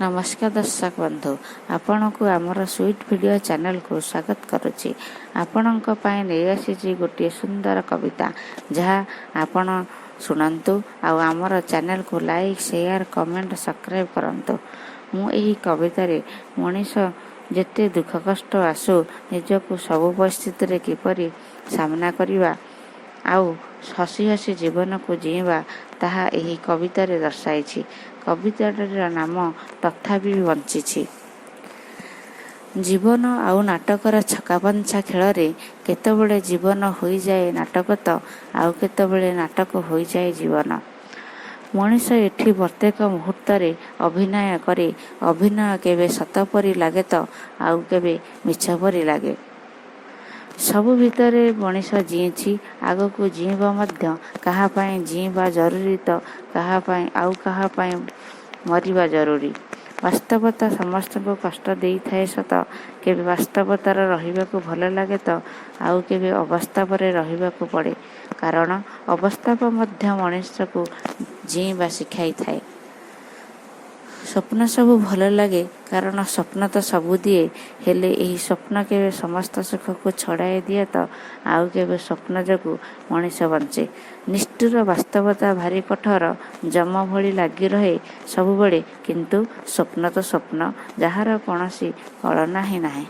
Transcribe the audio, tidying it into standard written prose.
ନମସ୍କାର ଦର୍ଶକ ବନ୍ଧୁ, ଆପଣଙ୍କୁ ଆମର ସୁଇଟ୍ ଭିଡ଼ିଓ ଚ୍ୟାନେଲକୁ ସ୍ୱାଗତ କରୁଛି। ଆପଣଙ୍କ ପାଇଁ ନେଇ ଆସିଛି ଗୋଟିଏ ସୁନ୍ଦର କବିତା, ଯାହା ଆପଣ ଶୁଣନ୍ତୁ ଆଉ ଆମର ଚ୍ୟାନେଲକୁ ଲାଇକ୍, ସେୟାର, କମେଣ୍ଟ, ସବସ୍କ୍ରାଇବ୍ କରନ୍ତୁ। ମୁଁ ଏହି କବିତାରେ ମଣିଷ ଯେତେ ଦୁଃଖ କଷ୍ଟ ଆସୁ, ନିଜକୁ ସବୁ ପରିସ୍ଥିତିରେ କିପରି ସାମ୍ନା କରିବା ଆଉ ହସି ହସି ଜୀବନକୁ ଜିଇଁବା, ତାହା ଏହି କବିତାରେ ଦର୍ଶାଇଛି। କବିତାଟିର ନାମ ତଥାପି ବଞ୍ଚିଛି। ଜୀବନ ଆଉ ନାଟକର ଛକାପଞ୍ଝା ଖେଳରେ କେତେବେଳେ ଜୀବନ ହୋଇଯାଏ ନାଟକ ତ ଆଉ କେତେବେଳେ ନାଟକ ହୋଇଯାଏ ଜୀବନ। ମଣିଷ ଏଠି ପ୍ରତ୍ୟେକ ମୁହୂର୍ତ୍ତରେ ଅଭିନୟ କରେ। ଅଭିନୟ କେବେ ସତ ପରି ଲାଗେ ତ ଆଉ କେବେ ମିଛ ପରି ଲାଗେ। ସବୁ ଭିତରେ ମଣିଷ ଜିଇଁଛି, ଆଗକୁ ଜିଇଁବ ମଧ୍ୟ। କାହା ପାଇଁ ଜିଇଁବା ଜରୁରୀ ତ କାହା ପାଇଁ ଆଉ କାହା ପାଇଁ ମରିବା ଜରୁରୀ। ବାସ୍ତବତା ସମସ୍ତଙ୍କୁ କଷ୍ଟ ଦେଇଥାଏ ସତ। କେବେ ବାସ୍ତବତାରେ ରହିବାକୁ ଭଲ ଲାଗେ ତ ଆଉ କେବେ ଅବାସ୍ତବରେ ରହିବାକୁ ପଡ଼େ, କାରଣ ଅବାସ୍ତବ ମଧ୍ୟ ମଣିଷକୁ ଜିଇଁବା ଶିଖାଇଥାଏ। ସ୍ୱପ୍ନ ସବୁ ଭଲ ଲାଗେ, କାରଣ ସ୍ୱପ୍ନ ତ ସବୁ ଦିଏ। ହେଲେ ଏହି ସ୍ୱପ୍ନ କେବେ ସମସ୍ତ ସୁଖକୁ ଛଡ଼ାଇ ଦିଏ ତ ଆଉ କେବେ ସ୍ୱପ୍ନ ଯୋଗୁଁ ମଣିଷ ବଞ୍ଚେ। ନିଷ୍ଠୁର ବାସ୍ତବତା ଭାରି କଠୋର, ଯମ ଭଳି ଲାଗି ରହେ ସବୁବେଳେ। କିନ୍ତୁ ସ୍ୱପ୍ନ ତ ସ୍ୱପ୍ନ, ଯାହାର କୌଣସି କଳନା ହିଁ ନାହିଁ।